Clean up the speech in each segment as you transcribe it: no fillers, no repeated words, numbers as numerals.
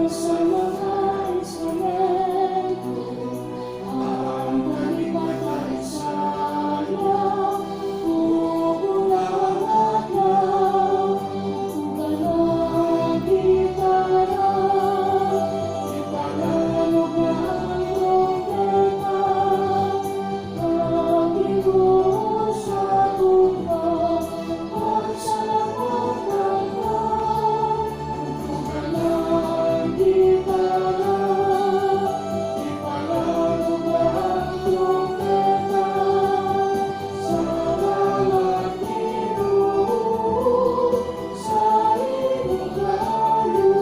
Sa mga instrumento, ang talikad ay saya, ug unang adlaw, tugtugan ang gitara, ipalanog ang trompeta, ang Ginoo sa tugma, pagsalakop tanan, tugtugan ang gitara, ipalanog ang trompeta, salamat, Ginoo, sa imong kaayo.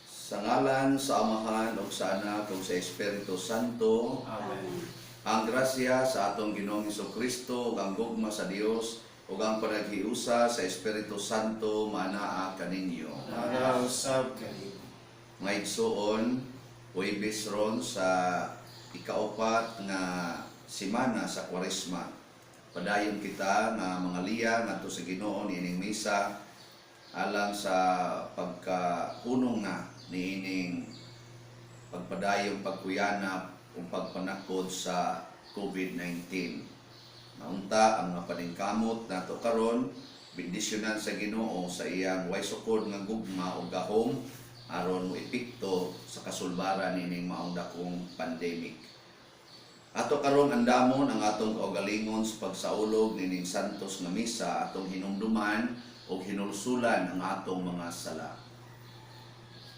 Sa ngalan sa Amahan ug sa Anak ug sa Espiritu Santo. Amen. Ang grasya sa atong Ginoong Kristo ug ang gugma sa Dios ug ang panaghiusa sa Espiritu Santo maanaa kaninyo. Maanaa usab kanimo. Mga igsuon, Huwebes ron sa ikaupat nga simana sa Kwaresma. Padayon kita nga mga liya ngadto sa Ginoo niining misa alang sa pagkahunong na niining pagpadayong pagkuyanap ug pagpanakod sa COVID-19. Naunta ang mga paningkamot nato karon bendisyonan sa Ginoo sa iyang way sukod nga gugma ug gahom aron mo epekto sa kasulbaran niining maong dakong pandemic. Ato karon andamon ang atong kaugalingon sa pagsaulog nining santos nga misa, atong hinumduman ug hinulsulan ang atong mga sala.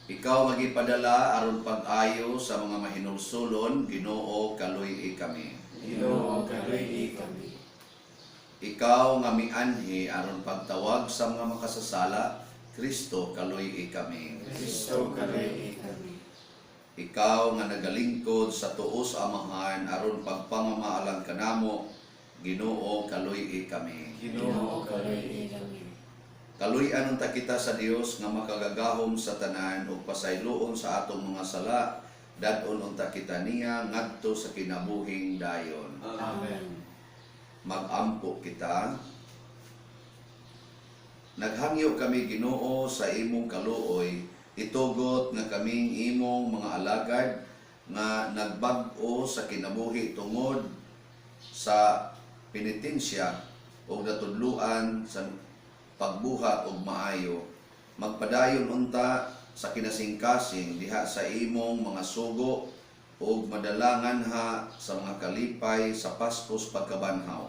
Ikaw magipadala aron pag-ayo sa mga mahinulsulon, Ginoo, kaluy-i kami. Ginoo, kaluy-i kami. Ikaw nga mianhi aron pagtawag sa mga makasasala, Kristo, kaluy-i kami. Kristo, kaluy-i kami. Ikaw nga nagalingkod sa tuo sa Amahan aron pagpamamaalang kanamo, Ginoo, kaluy-i kami. Ginoo, kaluy-i kami. Kaluy-an unta kita sa Dios nga makagagahom sa tanan ug pasayloon sa atong mga sala, dad-on unta kita niya ngadto sa kinabuhing dayon. Amen. Magampo kita. Naghangyo kami, Ginoo, sa imong kaluoy, itugot nga kaming imong mga alagad nga nagbag-o sa kinabuhi tungod sa penitensya ug natudluan sa pagbuhat og maayo, magpadayon unta sa kinasingkasing diha sa imong mga sugo ug madalangan ha sa mga kalipay sa Paskos pagkabanhaw.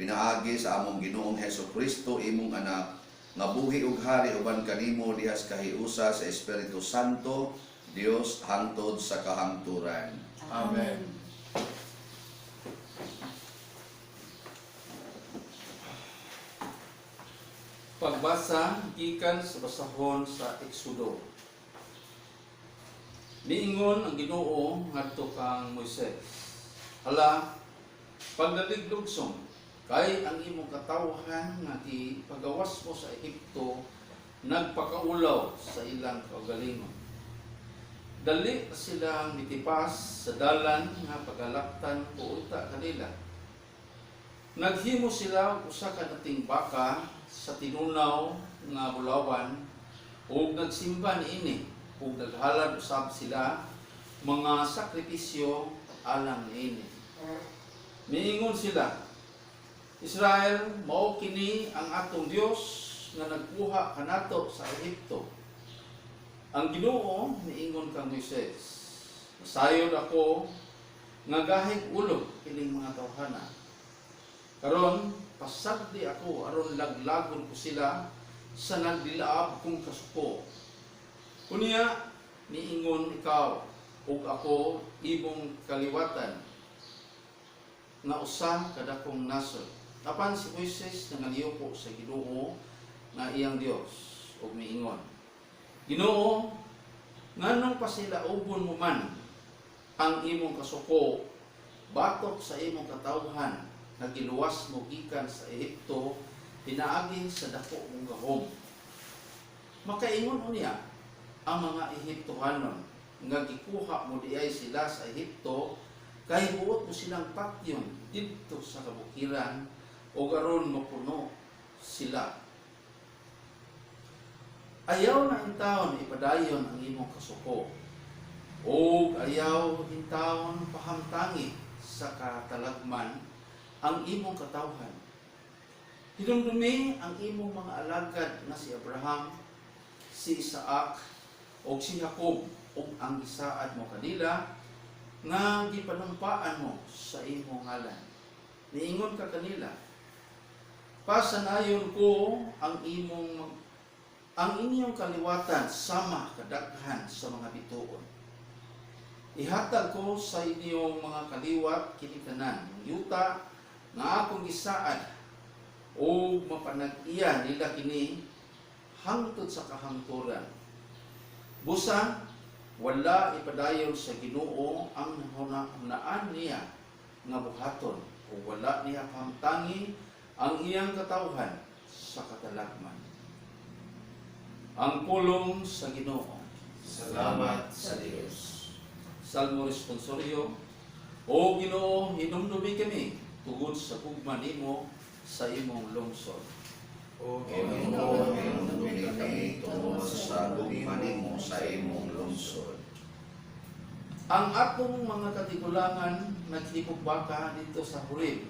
Pinaagi sa among Ginoong Hesus Kristo, imong anak, nga buhi ug hari uban kanimo diha sa kahiusa sa Espiritu Santo, Dios hangtod sa kahangturan. Amen. Pagbasa gikan sa basahon sa Exodo. Niingon ang Ginoo ngadto kang Moises: "Hala, paglalig lugsong, kay ang imong katawhan nga gipagawas mo sa Ehipto nagpakaulaw sa ilang kaugalingon. Dali na silang mitipas sa dalan nga pagalaktan ko unta kanila." Naghimo sila og usa ka nating baka sa tinunaw nga bulawan ug nagsimba niini ug naghalad usab sila mga sakripisyo alang niini. Miingon sila, "Israel, mao kini ang atong Dios nga nagkuha kanato sa Ehipto." Ang Ginoo niingon kang Moises, "Nasayod ako nga gahig ulo kining mga tawhana. Karon pasagdi ako aron laglagon ko sila sa nagdilaab kong kasuko. Unya niingon ikaw ug ako imong kaliwatan nga usa ka dakong nasod." Apan si Moises nangaliyuko sa Ginoo nga iyang Dios ug miingon, "Ginoo, nganong pasilaubon mo man ang imong kasuko batok sa imong katawhan nga giluwas mo gikan sa Ehipto pinaagi sa dako mong gahom? Makaingon unya ang mga Ehiptohanon nga gikuha mo diay sila sa Ehipto kay buot mo silang patyon didto sa kabukiran o aron mapuno sila." Ayaw na intawon ipadayon ang imong kasuko ug ayaw intawon pahamtangi sa katalagman ang imong katawhan. Hinumdumi ang imong mga alagad nga si Abraham, si Isaac ug si Jacob ug ang gisaad mo kanila nga gipanumpaan mo sa imong ngalan. Niingon ka kanila, "Pasanayon ko ang inyong kaliwatan sama kadaghan sa mga bituon. Ihatag ko sa inyong mga kaliwat kini tanan yuta nga akong gisaad ug mapanag-iya nila kini hangtod sa kahangturan." Busa wala ipadayon sa Ginoo ang hunahunaan niya nga buhaton o wala niya pahamtangi ang iyang katawhan sa katalagman. Ang pulong sa Ginoo. Salamat sa Dios. Salmo responsorio. O Ginoo, hinumdumi kami tungod sa gugma nimo sa imong lungsod. O O Ginoo, hinumdumi kami tungod sa gugma nimo sa imong lungsod. Ang atong mga katigulangan naghipog baka didto sa Horeb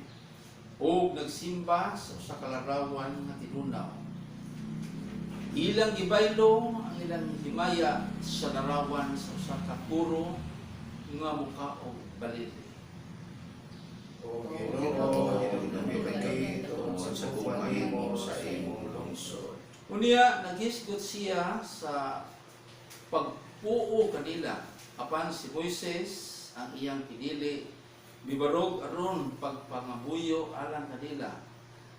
ug nagsimba sa usa ka larawan nga tinunaw. Ilang gibaylo ang ilang himaya sa larawan sa usa ka puro nga mukaog balili. O O Ginoo, Ginoo, hinumdumi kami tungod sa gugma nimo sa imong lungsod. Unya naghisgot siya sa pagpuo kanila, apan si Moises ang iyang pinili, mibarog aron pagpangabuyo alang kanila,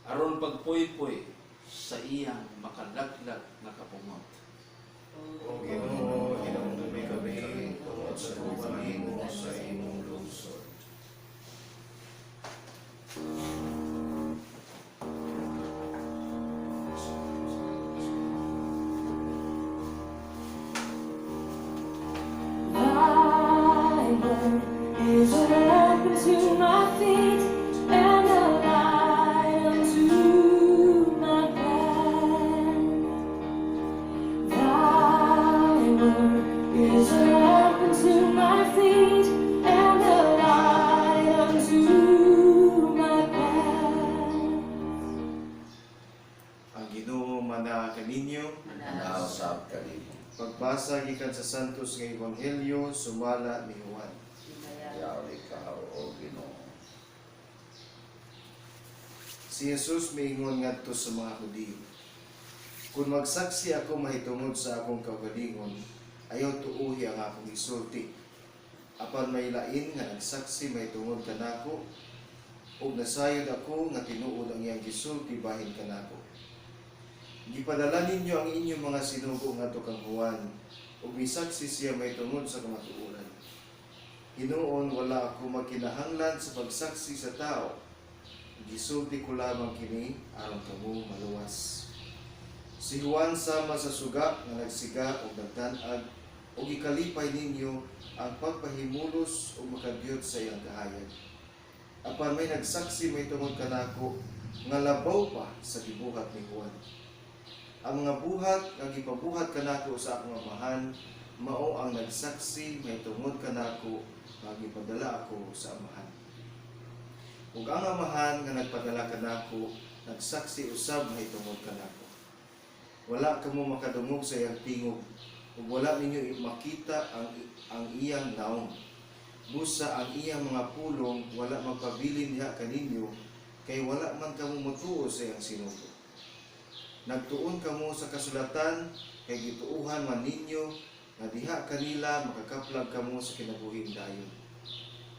aron pagpuypoy sa iyang makalaglag nga kapungot. O Ginoo, hinumdumi kami tungod sa gugma nimo sa imong lungsod. Thy word is a lamp unto my feet and a light unto my path. Thy word is a lamp unto my feet and a light unto my path. Ang Ginoo manaa kaninyo. Nausab kanimo. Pagbasa gikan sa Santos nga Ebanghelyo sumala ni Juan. Yaw ikaw, O Ginoo. Si Jesus miingon ngadto sa mga Hudiyo: "Kung magsaksi ako mahitungod sa akong kaugalingon, ayaw tuuhi ang akong isulti. Apan may lain nga nagsaksi mahitungod kanako, ug nasayod ako nga tinuod ang iyang gisulti bahin kanako. Gipadala ninyo ang inyong mga sinugo ngadto kang Juan, ug misaksi siya mahitungod sa kamatuoran. Hinuon wala ako magkinahanglan sa pagsaksi sa tao. Gisulti ko lamang kini aron kamo maluwas. Si Juan sama sa suga nga nagsiga og nagdan-ag, ug gikalipay ninyo ang pagpahimulos ug makadiyot sa iyang kahayag. Apan may nagsaksi mahitungod kanako nga labaw pa sa gibuhat ni Juan. Ang mga buhat nga gipabuhat kanako sa akong Amahan mao ang nagsaksi mahitungod kanako nga gipadala ako sa Amahan. Ug ang Amahan nga nagpadala kanako nagsaksi usab mahitungod kanako. Wala kamo makadungog sa iyang tingog ug wala ninyo makita ang iyang naong. Busa ang iyang mga pulong wala magpabilin diha kaninyo kay wala man kamo motuo sa iyang sinugo. Nagtuon kamo sa kasulatan kay gituuhan man ninyo nga diha kanila makakaplag kamo sa kinabuhing dayon.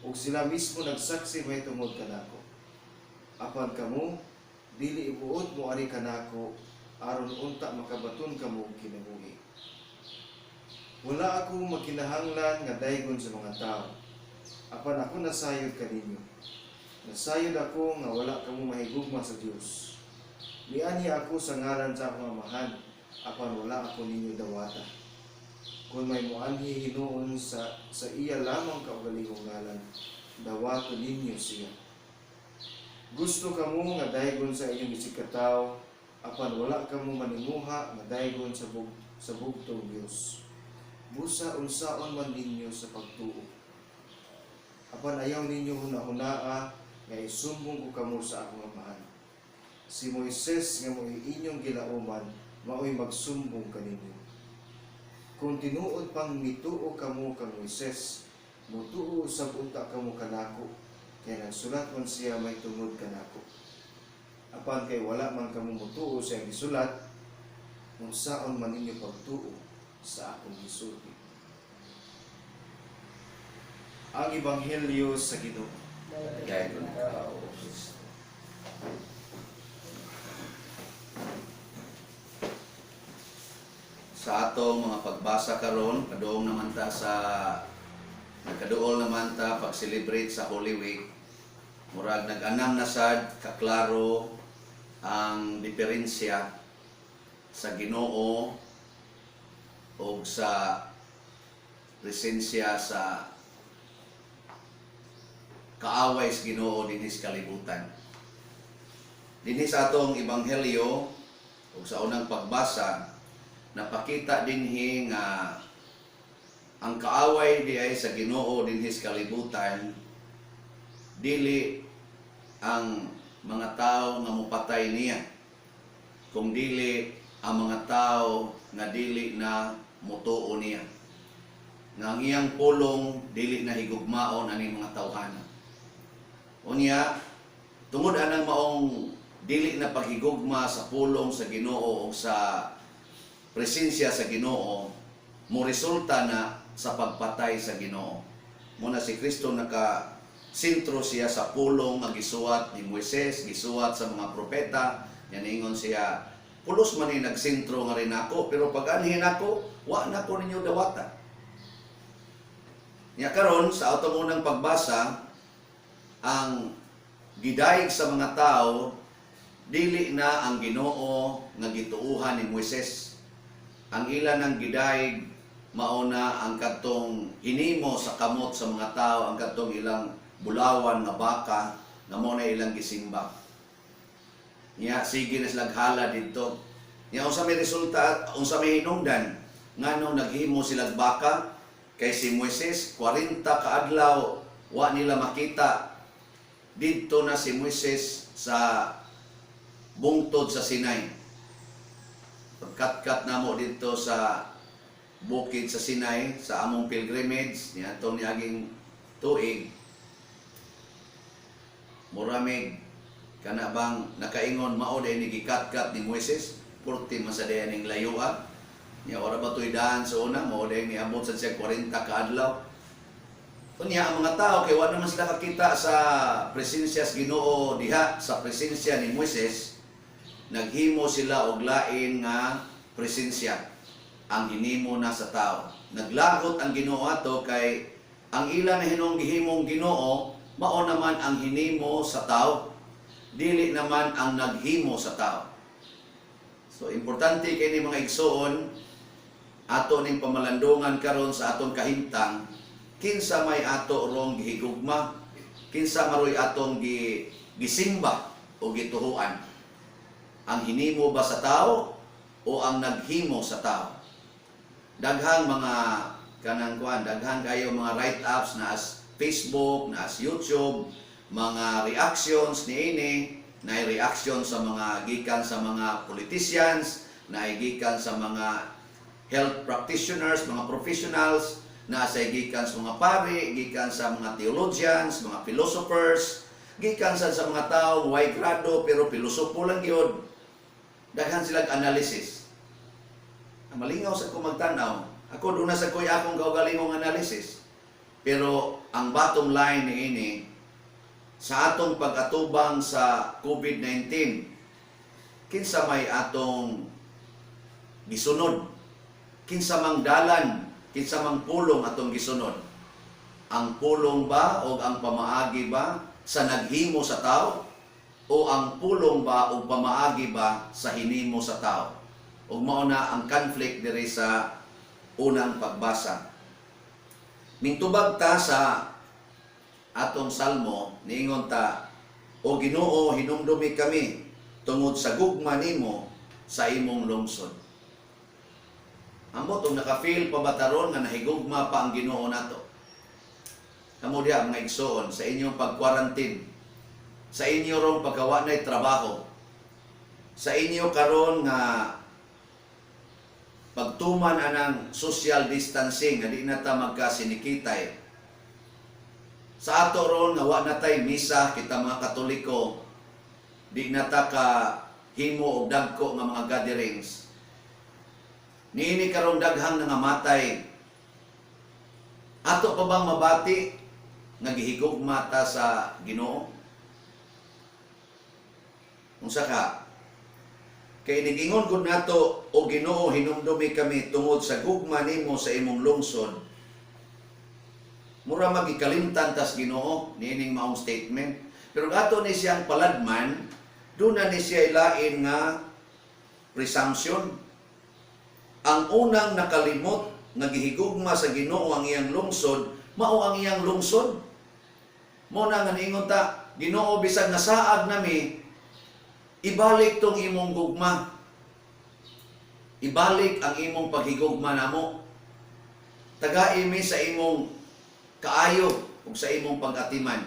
Ug sila mismo nagsaksi mahitungod kanako. Apan kamo dili ibuot mo ari kanako aron unta makabaton kamo og kinabuhi. Wala ako magkinahanglan nga daygon sa mga tao. Apan ako nasayod kaninyo. Nasayod ako nga wala kamo mahigugma sa Dios. Mianhi ako sa ngalan sa akong Amahan, apan wala ako ninyo dawata. Kung may muanhi hinuon sa iya lamang kaugalingong ngalan, dawaton ninyo siya. Gusto kamo nga daygon sa inyong isigkatawo. Apan wala kamo maninguha nga daygon sa bugtong Dios. Busa unsaon man ninyo sa pagtuo. Apan ayaw ninyo hunahunaa nga isumbong ko kamo sa akong Amahan. Si Moises nga mo'y inyong gilauman, mao'y magsumbong kaninyo. Kung tinuod pang mituo kamo kang Moises, mutuo usab unta kamo kanako, kay nagsulat man siya mahitungod kanako. Apan kay wala man kamo mutuo sa iyang gisulat, unsaon man ninyo pagtuo sa akong gisulti? Ang Ebanghelyo sa Ginoo. Dayon ka, O Kristo. Sa atong mga pagbasa karon, kaduong naman ta sa nagkaduol naman ta pag-celebrate sa Holy Week. Murag nag-anam na sad kaklaro ang diferensya sa Ginoo og sa presensya sa kaaway sa Ginoo dinhi sa kalibutan. Dinhi sa atong ebanghelyo ug sa unang pagbasa, napakita dinhi nga ang kaaway di ay sa Ginoo dinhi sa kalibutan dili ang mga tao nga mopatay niya, kung dili ang mga tao nga dili na mutuo niya, nga ang iyang pulong dili na higugmaon ani mga tawhana. Unya, tungod anang maong dili na paghigugma sa pulong sa Ginoo o sa presensya sa Ginoo, mo resulta na sa pagpatay sa Ginoo. Muna si Kristo naka sentro siya sa pulong nga gisuwat ni Moises, gisuwat sa mga propeta. Yan, ingon siya, "Pulos man ni nagsentro nga rin ako, pero pag anhin ako, wa na ko ninyo dawata." Nya karon sa atong unang pagbasa, ang gidayeg sa mga tao dili na ang Ginoo nga gituuhan ni Moises. Ang ila nang gidayeg mao na ang kadtong hinimo sa kamot sa mga tao, ang kadtong ilang bulawan nga baka nga mao na ilang gisimba. Nya sige na sila hala didto. Nya unsa may resulta, unsa may hinungdan nganong naghimo sila baka? Kay si Moises, 40 ka adlaw wa nila makita. Didto na si Moises sa bungtod sa Sinai. Pagkatkat namo didto sa bukid sa Sinai sa among pilgrimage niadtong niaging tuig, muramig kana bang nakaingon, mao day ni gikatkat ni Moises, purti man sa day ning layua nya, ora ba to'y daan sa una, mao day niabot sa siya 40 ka adlaw. Unya ang mga tao, kay wa naman sila kakita sa presensya sa Ginoo diha sa presensya ni Moises, naghimo sila og lain nga presensya, ang hinimo na sa tao. Naglagot ang Ginoo ato kay ang ila na hinong gihimong Ginoo mao naman ang hinimo sa tao, dili naman ang naghimo sa tao. So importante kay ni, mga igsoon, ato ning pamalandungan karon sa atong kahimtang, kinsa may ato rong gihigugma, kinsa maroy atong gisimba o gituhuan. Ang hinimo ba sa tao o ang naghimo sa tao? Daghang mga kanang kuan, daghan kayo mga write-ups na as Facebook, na as YouTube, mga reactions niini, na reaction sa mga gikan sa mga politicians, na gikan sa mga health practitioners, mga professionals, na sa gikan sa mga pari, gikan sa mga theologians, mga philosophers, gikan sa mga tao way grado pero pilosopo lang gyud. Daghan silang analysis. Ang malingaw sa ko magtanaw. Ako, duna sa ko'y akong kaugalingong analysis. Pero ang bottom line niini, sa atong pag-atubang sa COVID-19, kinsa may atong gisunod? Kinsa mang dalan, kinsa mang pulong atong gisunod? Ang pulong ba o ang pamaagi ba sa naghimo sa tao? O ang pulong ba o pamaagi ba sa hinimo sa tao? Ug mao na ang conflict diri sa unang pagbasa. Mingtubag ta sa atong salmo, niingon ta, "O Ginoo, hinumdumi kami tungod sa gugma nimo." sa imong lungsod. Ambot og naka-feel pa ba ta ron nga nahigugma pa ang Ginoo nato? Kamo diha, mga igsoon, sa inyong pag-quarantine, sa inyo rong pagkawa na'y trabaho, sa inyo karon nga pagtuman anang social distancing nga di na ta magkasinikitay. Sa ato ron nga wa na tay misa, kita mga Katoliko, di na ta ka himo og dagko nga mga gatherings. Niini karong daghang nangamatay. Ato pa bang mabati nga gihigugma ta sa Ginoo? Unsa ka? Kay nigingon gud nato, "O Ginoo, hinumdumi kami tungod sa gugma nimo sa imong lungsod." Mura magikalimtan tas Ginoo niining maong statement. Pero ato ni siyang paladman, duna ni siya ilain nga presumption. Ang unang nakalimot nga gihigugma sa Ginoo ang iyang lungsod, mao ang iyang lungsod. Mao na nga niingon ta, "Ginoo, bisan nasaag nami, ibalik tong imong gugma. Ibalik ang imong paghigugma namo. Tagai mi sa imong kaayo ug sa imong pag-atiman."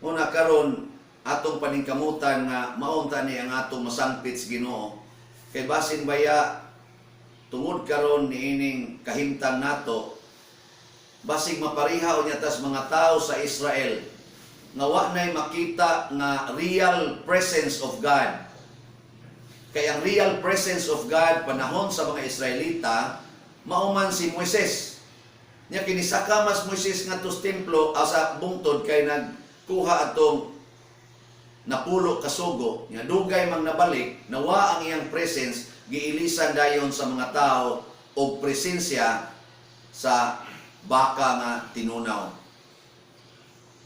Una karon atong paningkamutan nga maunta ni ang atong masangpit sa Ginoo. Kay basin baya tungod karon niining kahimtang nato, basig mapareha unya tas mga tao sa Israel nga wa nay makita nga real presence of God. Kay ang real presence of God panahon sa mga Israelita, mao man si Moises. Nya kinisaka mas Moises ngadto sa templo asa bungtod kay nagkuha atong napulo ka sugo, nya dugay mang nabalik, nawa ang iyang presence, giilisan dayon sa mga tao og presensya sa baka nga tinunaw.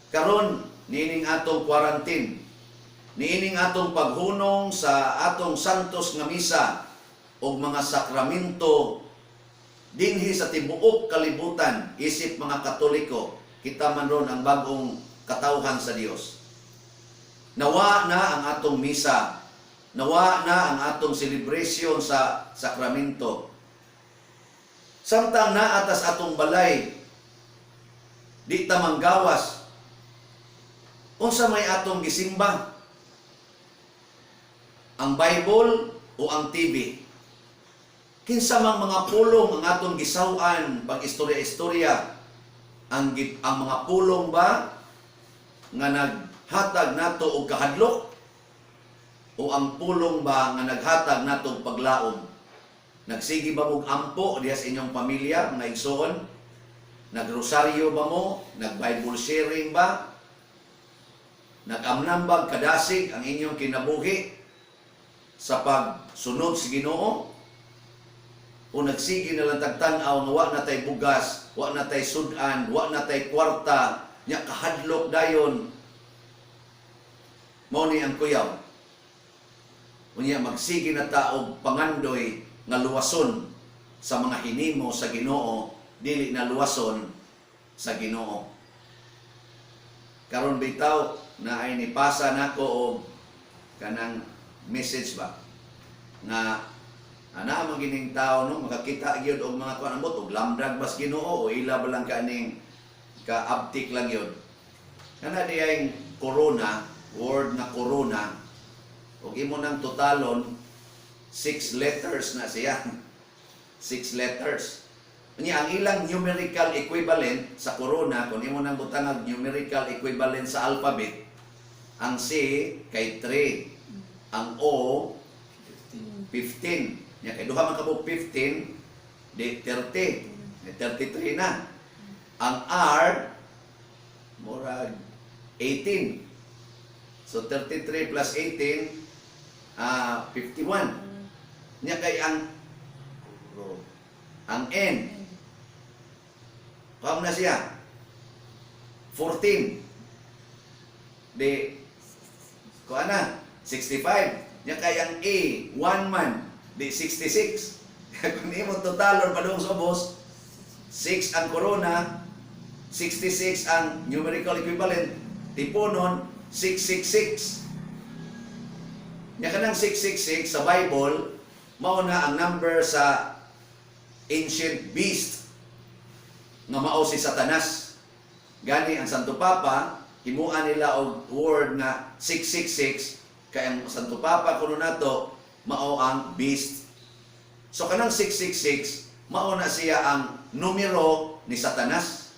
Karon niining atong quarantine, niining atong paghunong sa atong santos nga misa og mga sakramento dinhi sa tibuok kalibutan isip mga Katoliko, kita man ron ang bagong katawhan sa Dios. Nawa na ang atong misa, nawa na ang atong celebration sa sakramento. Samtang naa tas atong balay, di ta manggawas, unsa may atong gisimba? Ang Bible o ang TV? Kinsa mang mga pulong ang atong gisaw-an pag istorya-istorya? Ang mga pulong ba nga naghatag nato og kahadlok o ang pulong ba nga naghatag nato og paglaom? Nagsige ba mog ampo diha sa inyong pamilya, mga igsoon? Nagrosaryo ba mo? Nag-Bible sharing ba? Nag-amnam bag kadasig ang inyong kinabuhi sa pagsunod sa Ginoo? O nagsige na lang tagtan-aw nga wa na tay bugas, wa na tay sudan, wa na tay kwarta, nya kahadlok dayon? Mao ni ang kuyaw. Unya magsige na ta og pangandoy nga luwason sa mga hinimo sa Ginoo, dili na luwason sa Ginoo. Karon bitaw na ay nipasa nako og kanang message ba nga ana man gining tao, no, makakita gyud og mga kuan, ambot og lamdag bas Ginoo o ila ba lang kaning kaabtik lang yun. Kana di ay corona, word na corona, ug imo nang totalon, six letters na siya. Six letters. Unya ang ilang numerical equivalent sa corona, kung imo nang butangag numerical equivalent sa alphabet, ang C kay 3, ang O 15. Nya kay duha man kabuok 15, di 30. Di 33 na. Ang R murag 18. So 33 plus 18, 51. Nya kay ang N, kuan na siya, 14. Di kuan na, 65. Nya kay ang A, 1 man, di 66. Kung imo totalon padung sa ubos, 6 ang corona, 66 ang numerical equivalent, tipunon, 666. Nya kanang 666 sa Bible, mao na ang number sa ancient beast nga mao si Satanas. Gani ang Santo Papa, himuan nila og word nga 666 kay ang Santo Papa kuno nato mao ang beast. So kanang 666 mao na siya ang numero ni Satanas.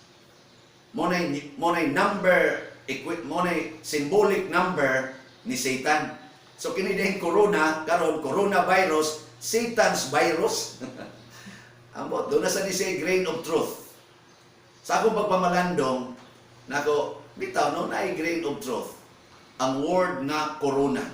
Mo nay number equi, mo nay symbolic number ni Satan. So kini din corona karon, coronavirus, Satan's virus. Ambot, duna sa ni siya grain of truth. Sa akong pagpamalandong, nako, bitaw no, naay grain of truth. Ang word nga corona.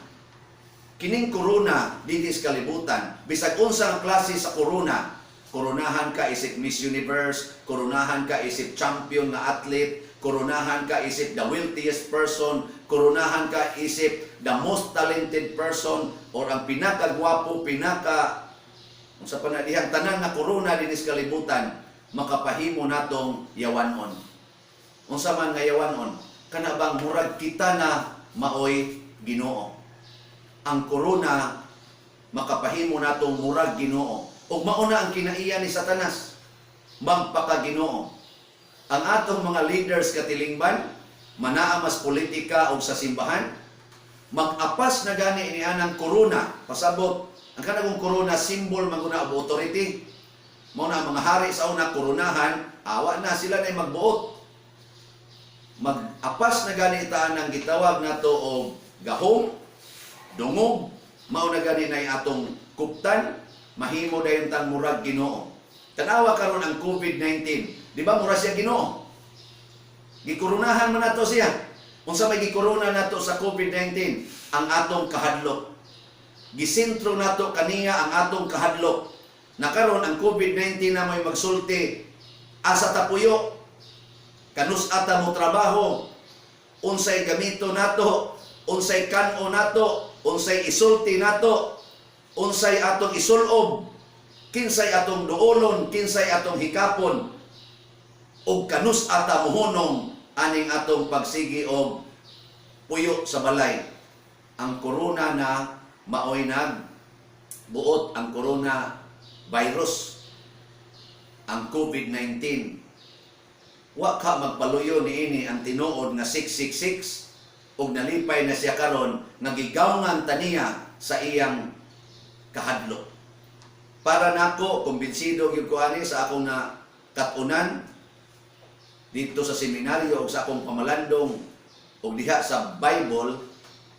Kining corona dinhi sa kalibutan, bisag unsa ang klase sa corona, koronahan ka isip Miss Universe, koronahan ka isip champion nga athlete, koronahan ka isip the wealthiest person, koronahan ka isip the most talented person, or ang pinakagwapo, pinaka unsa pa na dihang tanan nga corona dinhi sa kalibutan, makapahimo natong yawanon. Unsa man nga yawanon? Kana bang murag kita na maoy Ginoo. Ang corona makapahimo natong murag Ginoo. Ug mao na ang kinaiya ni Satanas, magpaka-Ginoo. Ang atong mga leaders, katilingban, manaa mas politika o sa simbahan, mag-apas na gani ni anang corona. Pasabot, ang kanang corona symbol man guna og authority. Mao na ang mga hari sa una koronahan, awa na sila na magbuot. Mag-apas na gani ta ang gitawag nato og gahom, dungog, mao na gani na atong kuptan, mahimo dayon tang murag Ginoo. Tanawa karon ang COVID-19, di ba mura siya Ginoo? Gikoronahan man nato siya. Unsa may gikorona nato sa COVID-19? Ang atong kahadlok. Gisentro nato kaniya ang atong kahadlok. Na karon ang COVID-19 na may magsulti asa ta puyo, kanus ata mo trabaho, unsay gamito nato, unsay kan-o nato, unsay isulti nato, unsay atong isulob, kinsay atong duolon, kinsay atong hikapon, ug kanus ata muhunong aning atong pagsigi og puyo sa balay. Ang corona na maoy nag buot, ang corona virus, ang COVID-19. Wa ka magpaluyo niini ang tinuod nga 666 ug nalipay na siya karon nga gigawngan taniya sa iyang kahadlok. Para nako, kumbinsido gyud ko ani sa akong na katunan dito sa seminaryo ug sa akong pamalandong ug diha sa Bible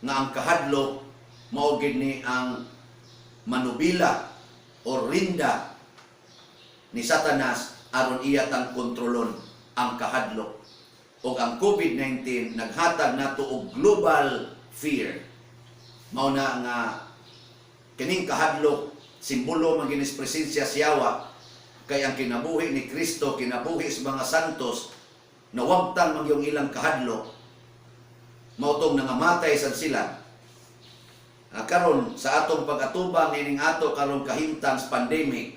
nga ang kahadlok mao gid ni ang manubila o rinda ni Satanas aron iya tang kontrolon, ang kahadlok. Ug ang COVID-19 naghatag nato og global fear. Mao na nga kining kahadlok simbolo man ginis presensya sa yawa, kay ang kinabuhi ni Kristo, kinabuhi sa mga santos, nawagtan man yung ilang kahadlok, mao tong nangamatay sad sila. Karon sa atong pag-atubang nining ato karon kahimtang sa pandemic,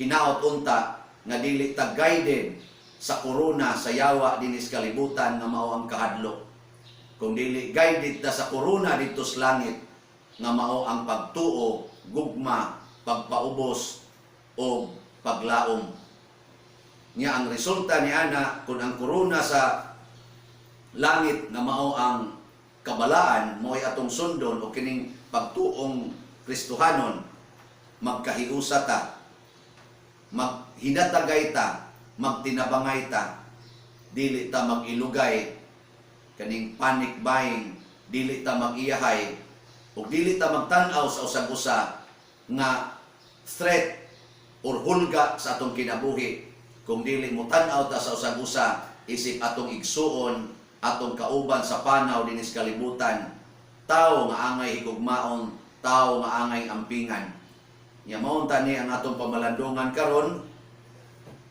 hinaot unta nga dili ta guided sa corona sa yawa dinis kalibutan nga mao ang kahadlok. Kung dili guided ta sa corona didto sa langit nga mao ang pagtuo, gugma, pagpaubos o paglaom. Nya ang resulta ni ana, kung ang corona sa langit nga mao ang kabalaan mo'y atong sundon o kining pagtuong Kristohanon, magkahiusa ta, maghinatagay ta, magtinabangay ta, dili ta mag-ilugay kaning panic buying, dili ta mag-iyahay ug dili ta magtan-aw sa usag-usa nga threat or hulga sa atong kinabuhi, kung dili mo tan-aw ta sa usag-usa isip atong igsuon, atong kauban sa panaw dinis kalibutan, tao nga angay higugmaon, tao nga angay ampingan. Nya mao unta ni ang atong pamalandungan karon,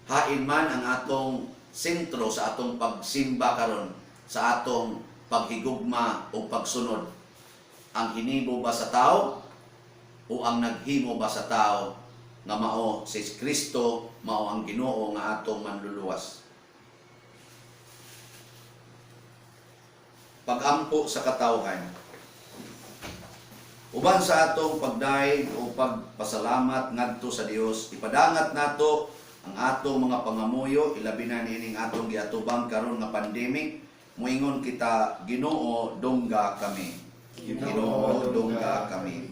hain man ang atong sentro sa atong pagsimba karon, sa atong paghigugma o pagsunod? Ang hinimo ba sa tao o ang naghimo ba sa tao nga mao si Kristo, mao ang Ginoo nga atong manluluwas? Pagampo sa katawhan. Uban sa atong pagdayeg o pagpasalamat ngadto sa Dios, ipadangat nato ang atong mga pangamuyo, ilabi na niining atong giatubang karon nga pandemic. Muingon kita, Ginoo, dungga kami. Ginoo, dungga kami.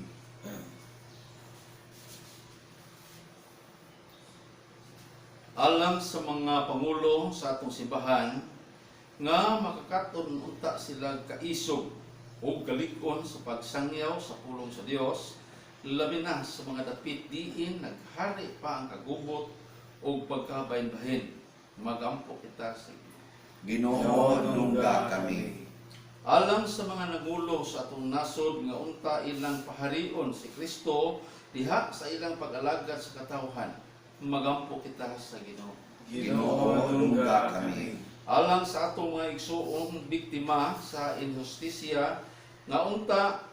Alang sa mga pangulo sa atong simbahan nga makakaton unta sila kaisog ug kalig-on sa pagsangyaw sa pulong sa Dios, labi na sa mga dapit diin naghari pa ang kagubot ug pagkabahin-bahin. Magampo kita sa Ginoo. Ginoo, dungga kami. Alang sa mga nagulo sa atong nasod nga unta ilang paharion si Kristo diha sa ilang pag-alagad sa katawhan, magampo kita sa Ginoo. Ginoo, dungga kami. Alang sa atong mga igsuong biktima sa inhustisya nga unta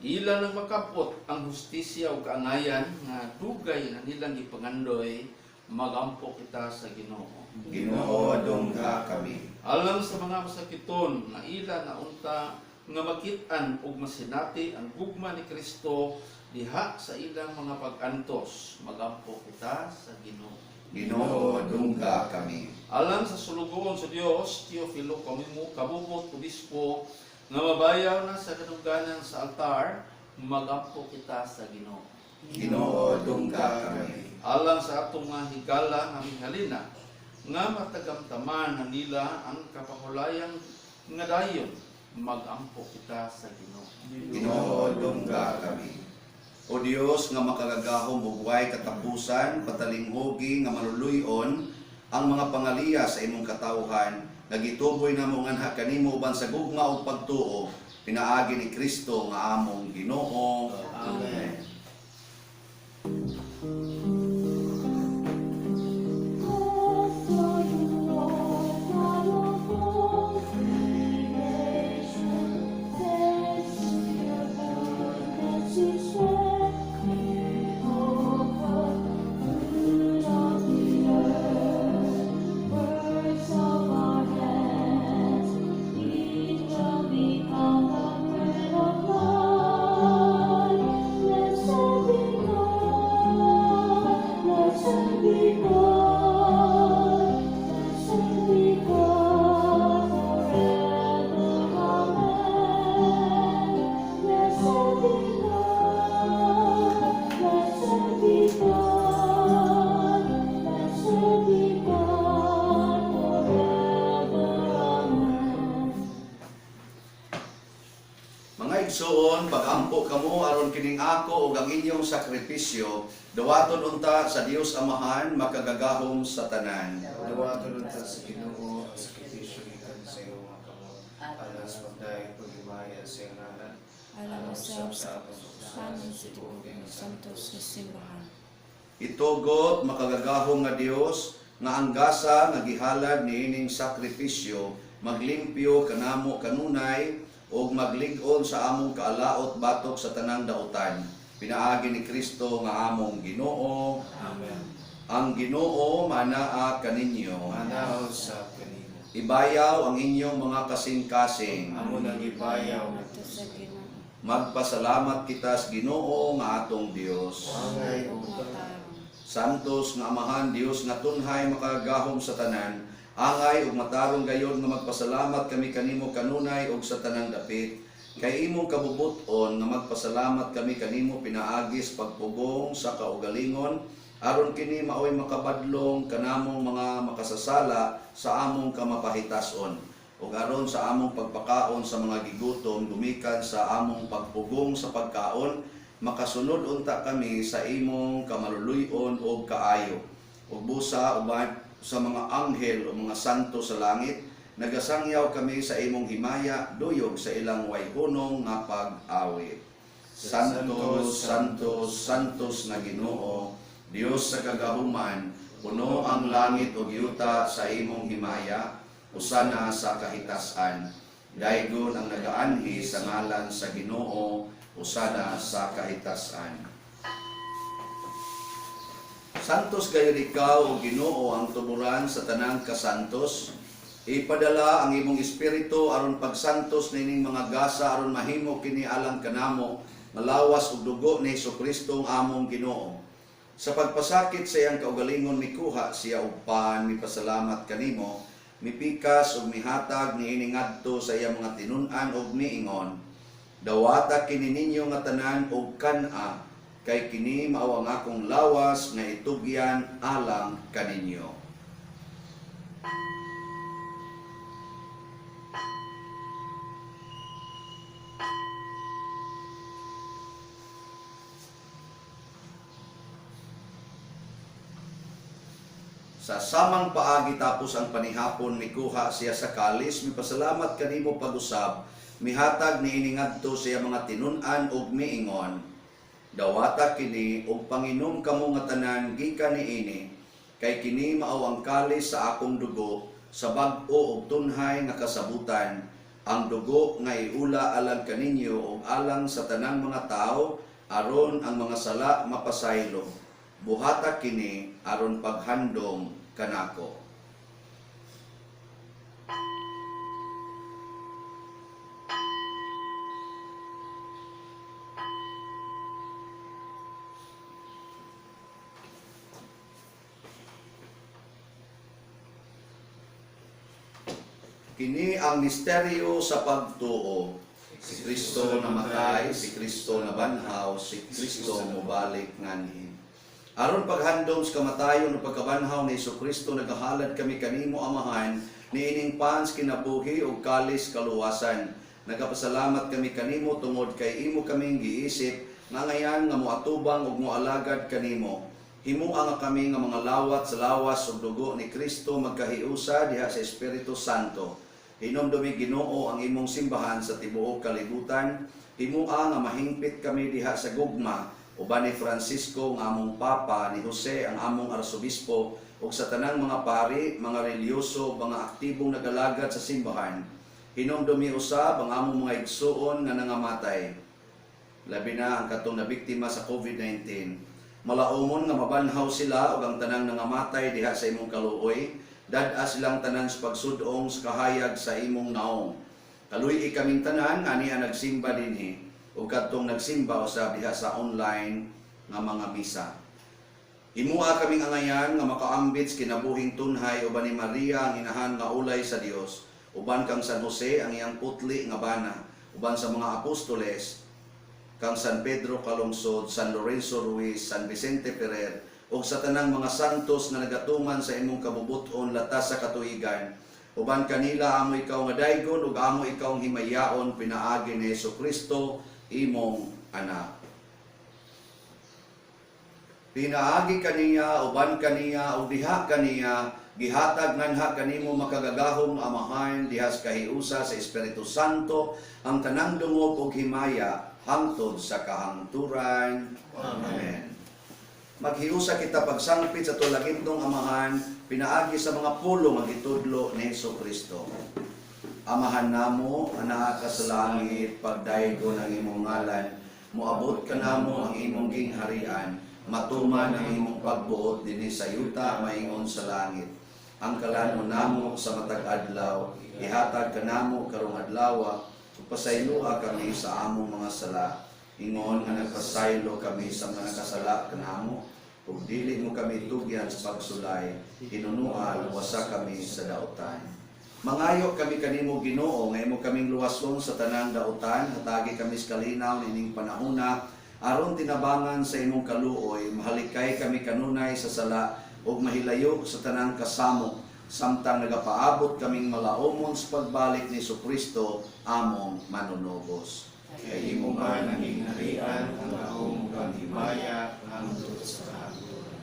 ila nang makapot ang hustisya ug kaangayan nga dugay na nilang gipangandoy, magampo kita sa Ginoo. Ginoo, dungga kami. Alang sa mga masakiton nga ila na unta nga makit-an ug masinati ang gugma ni Kristo diha sa ilang mga pag-antos, magampo kita sa Ginoo. Ginoo, dungga kami. Alang sa sulugoon sa Dios, Teofilo Kamimo, Kabubot, Obispo, nga mabayaw na sa kadungganan sa altar, magampo kita sa Ginoo. Ginoo, dungga kami. Alang sa atong mga higala nga mihalina, nga matagamtaman na nila ang kapahulayang nga dayon, magampo kita sa Ginoo. Ginoo, dungga kami. O Dios nga makagagahom ug way katapusan, patalinghugi nga maluluy-on ang mga pangaliya sa imong katawhan, nga gituboy namo nganha kanimo uban sa gugma ug pagtuo, pinaagi ni Kristo nga among Ginoo. Amen. Bless, O you Lord, God of all creation. Thanks to your goodness each day. O fruit of the earth, works of our hands, each will become the bread of life. Blessed be God, blessed be God, blessed be God forever. Amen. Blessed be God, blessed be God, blessed be God forever. Amen. Mga igsoon, pagampo kamo aron kining ako ug ang inyong sakripisyo, dawaton unta sa Dios Amahan makagagahom sa tanan. Dawaton unta sa Ginoo ang sakripisyo gikan sa iyong mga kamot, alang sa pagdayeg paghimaya sa iyang ngalan, Alang usab sa kapusan sa tibuok ng santos nga simbahan. Itugot makagagahom nga Dios nga ang gasa nga gihalad niining sakripisyo maglimpyo kanamo kanunay ug maglig-on sa among kaalaot batok sa tanang dautan, pinaagi ni Kristo nga among Ginoo. Amen. Ang Ginoo manaa kaninyo. Manaw sa kanimo. Ibayaw ang inyong mga kasing-kasing. Amo nang ibayaw Ngadto sa Ginoo. Magpasalamat kita sa Ginoo nga atong Dios. Angay Ug ug matarong. Santos nga Amahan, Dios nga tunhay makagagahom sa tanan, angay ug matarong gayon nga magpasalamat kami kanimo kanunay ug sa tanang dapit. Kay imong kabubut-on nga magpasalamat kami kanimo pinaagis pagpugong sa kaugalingon, aron kini maoy makabadlong kanamong mga makasasala sa among kamapahitason, ug aron sa among pagpakaon sa mga gigutom gumikan sa among pagpugong sa pagkaon, makasunod unta kami sa imong kamaluluy-on ug kaayo. Ug busa uban sa mga anghel o mga santo sa langit, nagasangyaw kami sa imong himaya duyog sa ilang wayhunong nga pag-awit. Santo, Santo, Santos nga Ginoo, Dios sa kagahuman, puno ang langit ug yuta sa imong himaya, usana sa kahitasan. Daygon ang nagaanhi sa ngalan sa Ginoo, usana sa kahitasan. Santos gayon ikaw, o Ginoo, ang tuburan sa tanang kasantos. Ipadala ang imong espiritu aron pagsantos nining mga gasa aron mahimo kini alang kanamo Nga lawas ug dugo ni Hesukristo ang among Ginoo. Sa pagpasakit sa iyang kaugalingon mikuha siya og pan, mipasalamat kanimo, mipikas ug mihatag niini ngadto sa iyang mga tinun-an ug miingon: "Dawata kini ninyo nga tanan og kan-a, kay kini mao ang akong lawas nga itugyan alang kaninyo." Sa samang paagi tapos ang panihapon mikuha siya sa kalis, mipasalamat kanimo pag-usab, mihatag niini ngadto sa iyang mga tinun-an ug miingon: "Dawata kini ug panginom kamo nga tanan gikan niini, kay kini mao ang kalis sa akong dugo sa bag-o ug tunhay nga kasabutan, ang dugo nga iula alang kaninyo ug alang sa tanang mga tawo aron ang mga sala mapasaylo. Buhata kini aron paghandom kanako." Kini ang misteryo sa pagtuo. Si Kristo namatay, si Kristo nabanhaw, si Kristo mobalik nganhi. Aron paghandom sa kamatayon ug pagkabanhaw ni Kristo, nagahalad kami kanimo, Amahan, niining pans kinabuhi ug kalis kaluwasan. Nagapasalamat kami kanimo tungod kay imo kaming giisip nga ngayan nga moatubang ug moalagad kanimo. Himua nga kami nga mga lawat sa lawas ug dugo ni Kristo magkahiusa diha sa Espiritu Santo. Hinumdumi, Ginoo, ang imong simbahan sa tibuok kalibutan. Himua nga mahingpit kami diha sa gugma uban ni Francisco nga among Papa, ni Jose ang among Arsobispo, ug sa tanang mga pari, mga relihiyoso, mga aktibong nagalagad sa simbahan. Hinumdumi usab ang among mga igsuon nga nangamatay, labi na ang katong nabiktima sa COVID-19. Malaumon nga mabanhaw sila ug ang tanang nangamatay diha sa imong kaluoy, dad-a silang tanan sa pagsudong sa kahayag sa imong naong. Kaluy-i kaming tanan ani ang nagsimba dinhi ug kadtong nagsimba usab diha sa online nga mga misa. Himua kaming angayan nga makaambit sa kinabuhing tunhay uban ni Maria ang inahan nga ulay sa Dios, uban kang San Jose ang iyang putli nga bana, uban sa mga apostoles, kang San Pedro Calungsod, San Lorenzo Ruiz, San Vicente Ferrer, ug sa tanang mga santos nga nagatuman sa imong kabubut-on latas sa katuigan. Uban kanila amo ikaw nga daygon ug amo ikaw ang himayaon pinaagi ni Kristo imong anak. Pinaagi kaniya, uban kaniya, ug diha kaniya, gihatag nganha kanimo makagagahom Amahan diha sa kahiusa sa Espiritu Santo ang tanang dungog ug himaya hangtod sa kahangturan. Amen. Maghiusa kita pagsangpit sa atong langitnong Amahan pinaagi sa mga pulong nga gitudlo ni Hesus Kristo. Amahan namo, anaa ka sa langit, pagdaygon ang imong ngalan, moabot kanamo ang imong gingharian, matuman ang imong pagbuot dinhi sa yuta maingon sa langit. Ang kalanon namo sa matag adlaw, ihatag kanamo karong adlaw, ug pasayloa kami sa among mga sala, ingon nga nagpasaylo kami sa mga nakasala kanamo, ug dili mo kami tugyan sa pagsulay, hinunoa luwasa kami sa dautan. Mangayo kami kanimo, Ginoo, nga imo kaming luwason sa tanang dautan, hatagi kami sa kalinaw nining panahona aron tinabangan sa imong kaluoy mahalikay kami kanunay sa sala ug mahilayo sa tanang kasamo samtang nagapaabot kaming malaumon sa pagbalik ni Kristo among manunubos. Kay imo man ang gingharian, ang gahom ug ang himaya hangtod sa kahangturan.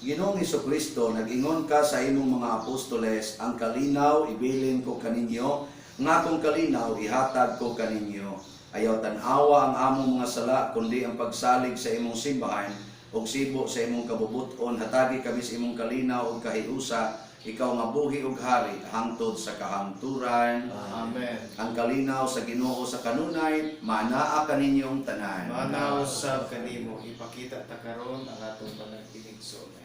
Ginoong Kristo, nag-ingon ka sa imong mga apostoles, "Ang kalinaw ibilin ko kaninyo, nga akong kalinaw ihatag ko kaninyo." Ayaw tan-awa ang among mga sala, kundi ang pagsalig sa imong simbahan, ug sibo sa imong kabubuton, hatagi kami sa imong kalinaw ug kahiusa, ikaw nga buhi ug hari hangtod sa kahangturan. Amen. Ang kalinaw sa Ginoo sa kanunay manaa kaninyong tanan. Manaw sab kanimo. Ipakita ta karon ang atong panagtinigsoon.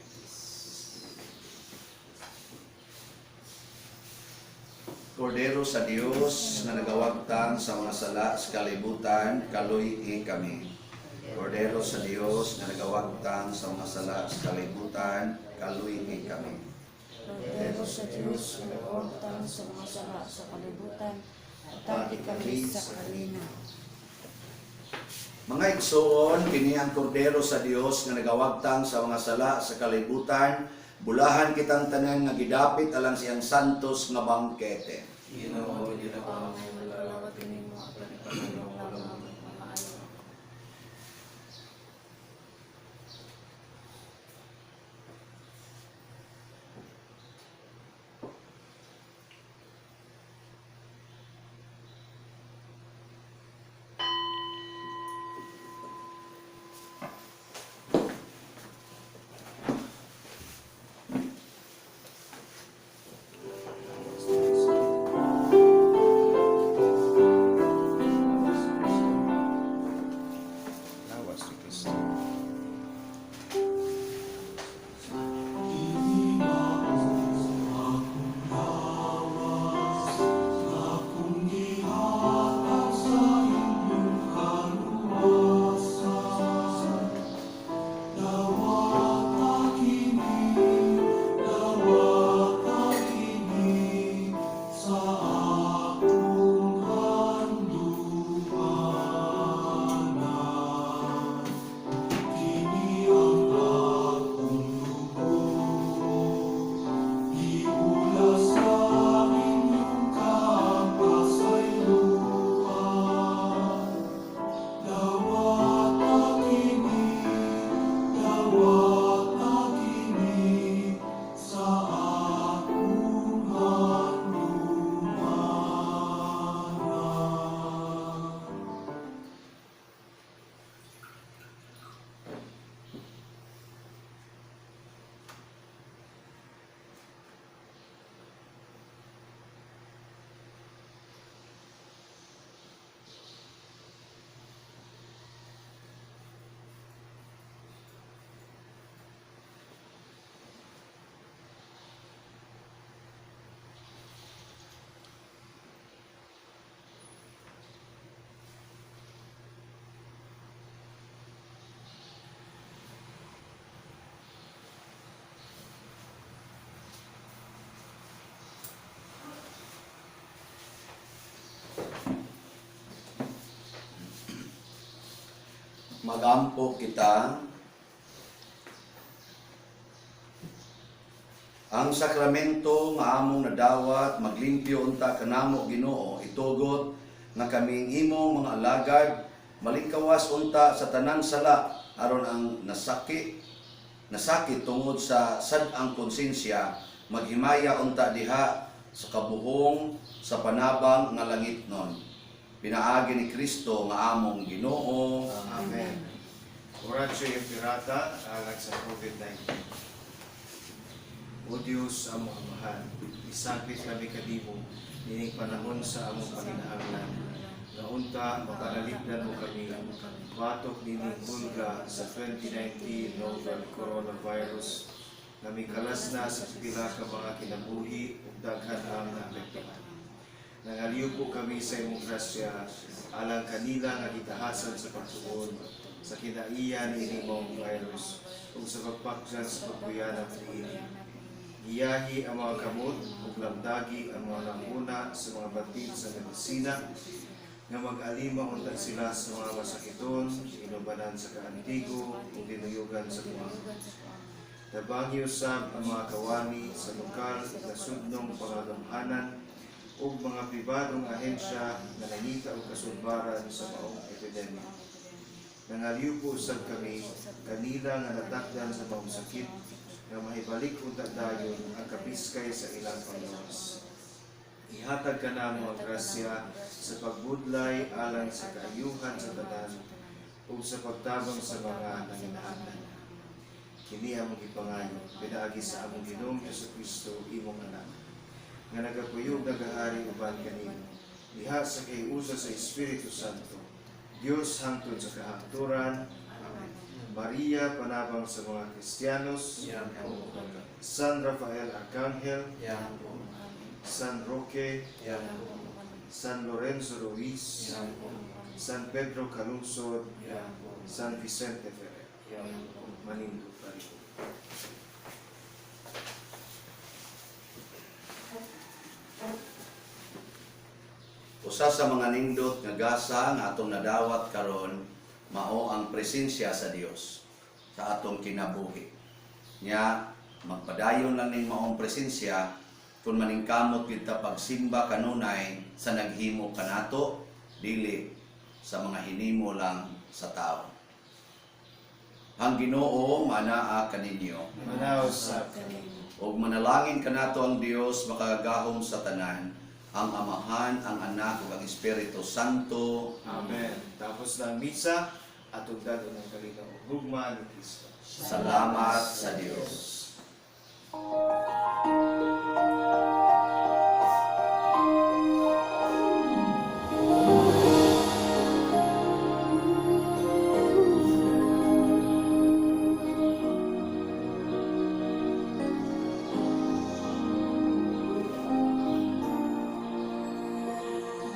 Kordero sa Dios nga nagawagtang sa mga sala sa kalibutan, kaluy-i kami. Kordero sa Dios nga nagawagtang sa mga sala sa kalibutan, kaluy kami. Kordero sa Diyos, nga nagawagtang sa mga sala sa kalibutan, atagi kami sa kalina. Mga igsoon, kini ang kordero sa Dios nga nagawagtang sa mga sala sa kalibutan, bulahan kitang tanan nga gidapit alang siyang santos nga bangkete. Ginoo, dili Ako ako ang may maglalawat kanimo apan ipatulong lamang ang maayo. Lawas ni Kristo. Magampo kita. Ang sakramento nga among nadawat maglimpyo unta kanamo, Ginoo, itugot nga kaming imong mga alagad malingkawas unta sa tanang sala aron ang nasakit nasakit tungod sa sad-ang konsensya maghimaya unta diha sa kabuhong sa panabang nga langit nun pinaagi ni Kristo nga among Ginoo. Amen. Oratio Imperata alang sa COVID-19. O Diyos, among Amahan, isapit kami kanimo nining panahon sa among panginahanglan. Nga unta mapanalipdan mo kami batok nining hulga sa 2019 novel coronavirus nga mikalas na sa pila ka mga kinabuhi ug daghan ang naapektuhan. Nangaliw po kami sa imong grasya alang kanila nga gitahasan sa pagtuon sa kinaiya niining maong virus ug sa pagpakjan sa pagkuyanap niini. Giyahi ang mga kamot ug lamdagi ang mga nanguna sa mga batid sa medisina nga mag-alima unta sila sa mga masakiton, inubanan sa kaantigo ug dinuyugan sa kuwang. Tabangi usab ang mga kawani sa lokal, nasudnong pangagamhanan ug mga pribadong ahensya nga nangita og kasulbaran sa maong epidemya. Nangaliw po usab kami kanila nga natakdan sa maong sakit nga mahibalik unta dayon ang kapiskay sa ilang panglawas. Ihatag kanamo ang grasya sa pagbudlay alang sa kaayuhan sa tanan ug sa pagtabang sa mga nanginahanglan. Kini among gipangayo pinaagi sa among Ginoong Kristo, imong anak, nga nagapuyog nagahari uban kanimo diha sa kay-usa sa Espiritu Santo, Dios hangtod sa kahangturan. Amen. Maria, panabang sa mga Kristiyanos, Iampo kami. San Rafael Arcangel, Iampo. San Roque, Iampo. San Lorenzo Ruiz, Iampo. San Pedro Calungsod, Iampo. San Vicente Ferrer. Manindot pa rin. Usa sa mga nindot nga gasa nga atong nadawat karon mao ang presensya sa Dios sa atong kinabuhi. Nya magpadayon lang ning maong presensya kung maningkamot kita pagsimba kanunay sa naghimo kanato, dili sa mga hinimo lang sa tao. Ang Ginoo manaa kaninyo. Manaw sa Ug manalangin kanato ang Dios makagagahom sa tanan, ang Amahan, ang Anak ug ang Espiritu Santo. Amen. Tapos na ang misa, atong dadon ang kalinaw ug gugma ni Kristo. Salamat sa Dios.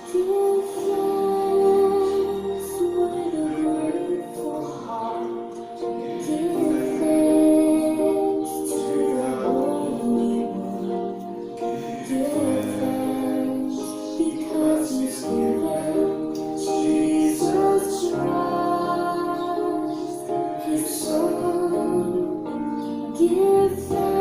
Give thanks with a grateful heart. Give thanks to the Holy One. Give thanks because He's given Jesus Christ, His Son. Give thanks.